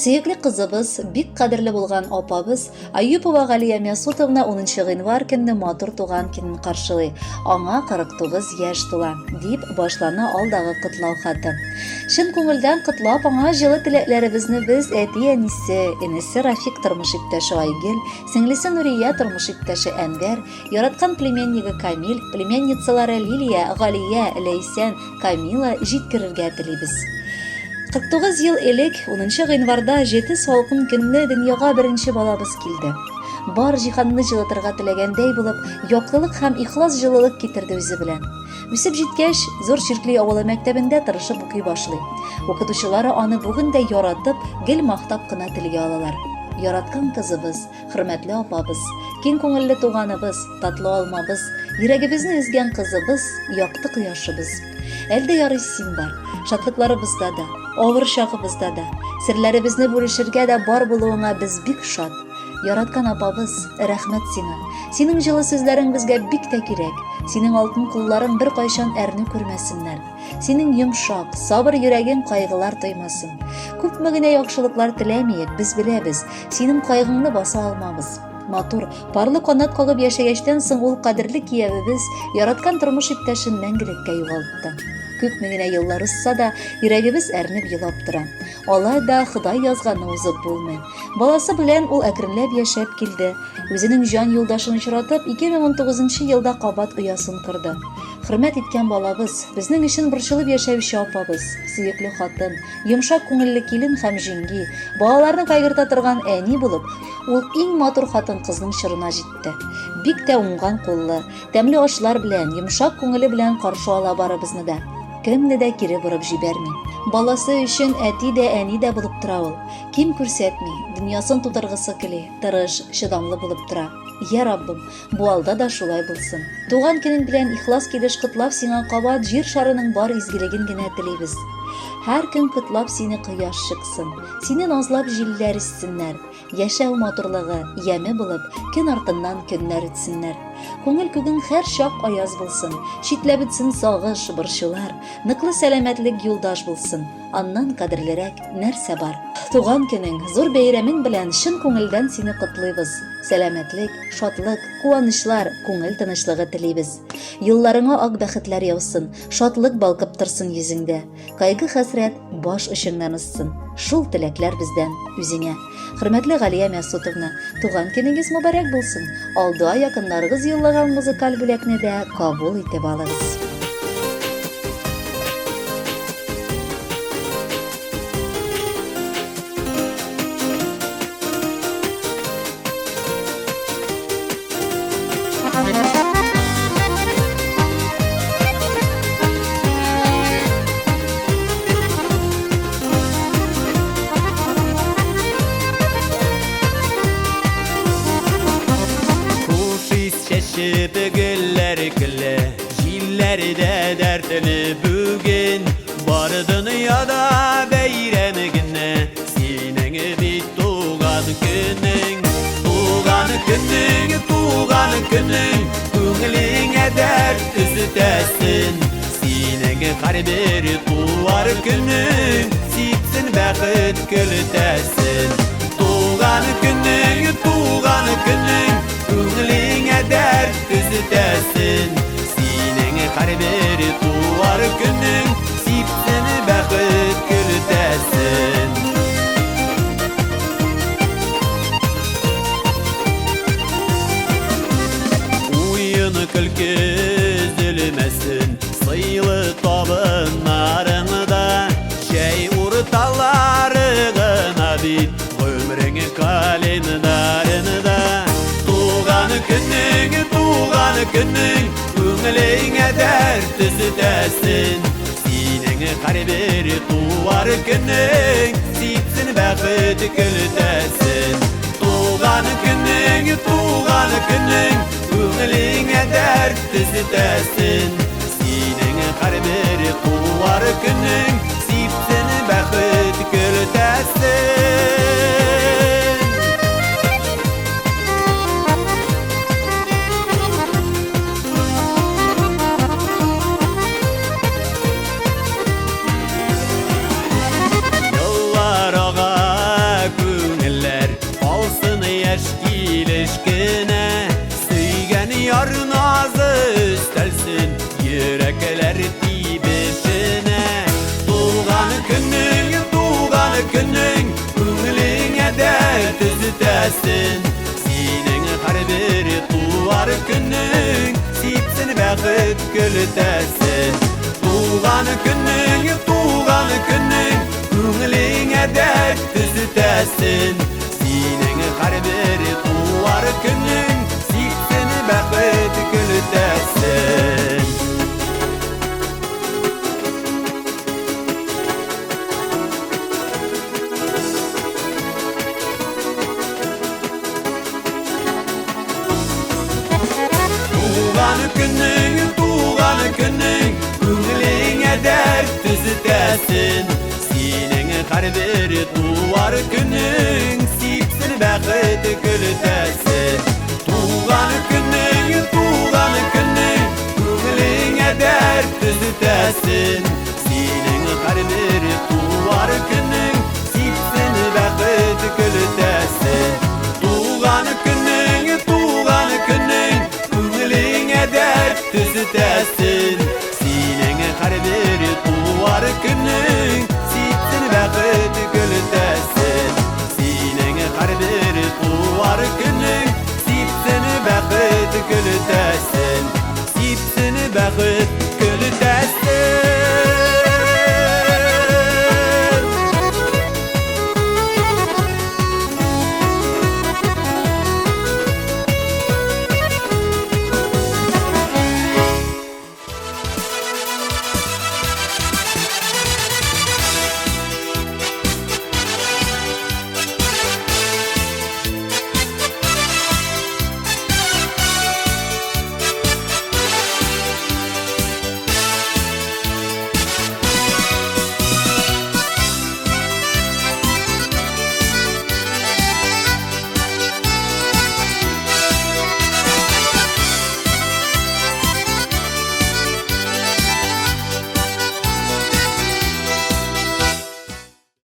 Сөекле кызыбыз, бик кадерле булган апабыз Аюпова Галия Мясутовна 10 гыйнвар көнне матур туган көнен каршылый. Аңа 49 яшь тула, дип башлана алдагы котлау хаты. Чын күңелдән котлап, аңа җылы теләкләребезне без әти-әнисе, энесе Рафик тормыш иптәше Айгөл, сеңлесе Нурия тормыш иптәше Әнвәр, яраткан племяннигы Камил, племянницалары Лилия, Галия, Ләйсән, Камила җиткерергә телибез. 49 ел элек, 10 гыйнварда җете салкын көнне дөньяга беренче балабыз килде. Бар җиһанны җылытырга теләгәндәй булып, яктылык һәм ихлас җылылык китерде үзе белән. Үсеп җиткәч, Зур Чиркли авылы мәктәбендә тырышып укый башлый. Укытучылары аны бүген дә яратып, гел мактап кына телгә алалар. Яраткан кызыбыз, Хөрмәтле апабыз, киң күңелле туганыбыз, татлы алмабыз, йөрәгебезне өзгән кызыбыз, якты кояшыбыз. Әлдә ярый син бар, шатлыкларыбызда да, авыр чагыбызда да, серләребезне бүлешергә дә бар булуыңа без бик шат. Яраткан апабыз, рәхмәт сиңа. Синең җылы сүзләрең безгә бик тә кирәк. Синең алтын кулларың беркайчан әрнү күрмәсеннәр. Синең йомшак, сабыр йөрәгең кайгылар тоймасын. Күпме генә яхшылыклар теләмиек, без беләбез, синең кайгыңны баса алмабыз. Матур, парлы канат кагып яшәгәчтән соң ул кадерле киявебез, яраткан тормыш иптәшен мәңгелеккә югалтты. Күпме генә еллар узса да, йөрәгебез әрнеп елап тора. Алай да Ходай язганны узып булмый. Баласы белән ул әкренләп яшәп килде. Үзенең җан юлдашын очратып, 2019 елда кабат оясын корды. Хөрмәт иткән балабыз, безнең өчен борчылып яшәүче апабыз, сөекле хатын, йомшак күңелле килен һәм җиңги, балаларны кайгырта торган әни булып, ул иң матур хатын-кызның чорына җитте. Бик тә уңган куллы, тәмле ашлар белән, йомшак күңеле белән каршы ала барыбызны да. Кемне дә кире борып җибәрми. Баласы өчен әти дә, әни дә булып тора ул. Ким күрсәтми, дөньясын тутыргысы кили, тырыш, чыдамлы булып тора. Йә Раббым, Бу алда да шулай булсын. Туган көнең белән ихлас килеш котлап сиңа кабат җир шарының бар изгелеген генә телибез. Һәр көн котлап сине кояш чыксын, сине назлап җилләр иссеннәр, яшәү матурлыгы, яме булып, көн артыннан көннәр үтсеннәр. Күңел күгең һәр чак аяз булсын, читләп үтсен сагыш, борчулар, ныклы сәламәтлек юлдаш булсын. Аннан кадерлерәк нәрсә бар? Туган көнең, зур бәйрәмең белән чын күңелдән сине котлыйбыз. Сәламәтлек, шатлык, куанычлар, күңел тынычлыгы телибез. Юлларыңа ак бәхетләр яусын, шатлык балкып торсын йөзеңдә. Кайгы-хәсрәт баш очыңнан узсын. Шул теләкләр бездән үзеңә. Хөрмәтле Галия Мәсутовна, туган көнегез мөбарәк булсын. Алда якыннарыгыз юллаган музыкаль бүләкне дә кабул итеп алыгыз. Чәчеп гөлләр көлә, җилләр дә дәртле бүген. Бар дөньяда бәйрәм генә, синең бит туган көнең. Туган көнең, туган көнең, күңелеңә дәрт өзетәсен. Синең һәрбер туар көнең, сипсен бәхет көлтәсен. Туган көнең, туган көнең, күңелеңә дәрт өзетәсен. Синең һәрбер туар көнең, сипсен бәхет көлтәсен. Уен көлке өзелмәсен, сыйлы табыннарыңда, чәй урталары гына бит, гомерең календарында. Туган көнең, туган көнең, күңелеңә дәрт өзетәсен. Синең һәрбер туар көнең, сипсен бәхет көлтәсен. Туган көнең, туган көнең, күңелеңә дәрт өзетәсен. Синең һәрбер туар көнең, сипсен бәхет көлтәсен. Еллар ага, төзетәсен. Синең һәрбер туар көнең сипсен бәхет көлтәсен. Туган көнең, туган көнең күңелеңә дәрт төзетәсен. Синең һәрбер туар көнең сипсен бәхет көлтәсен. Туган көнең, туган көнең, күңелеңә дәрт төзетәсен. Синең һәрбер туар көнең сипсен бәхет көлтәсен. Туган көнең, туган көнең, күңелеңә дәрт төзетәсен. Синең һәрбер туар көнең сипсен бәхет көлтәсен. Туган көнең, туган көнең, күңелеңә дәрт төзетәсен.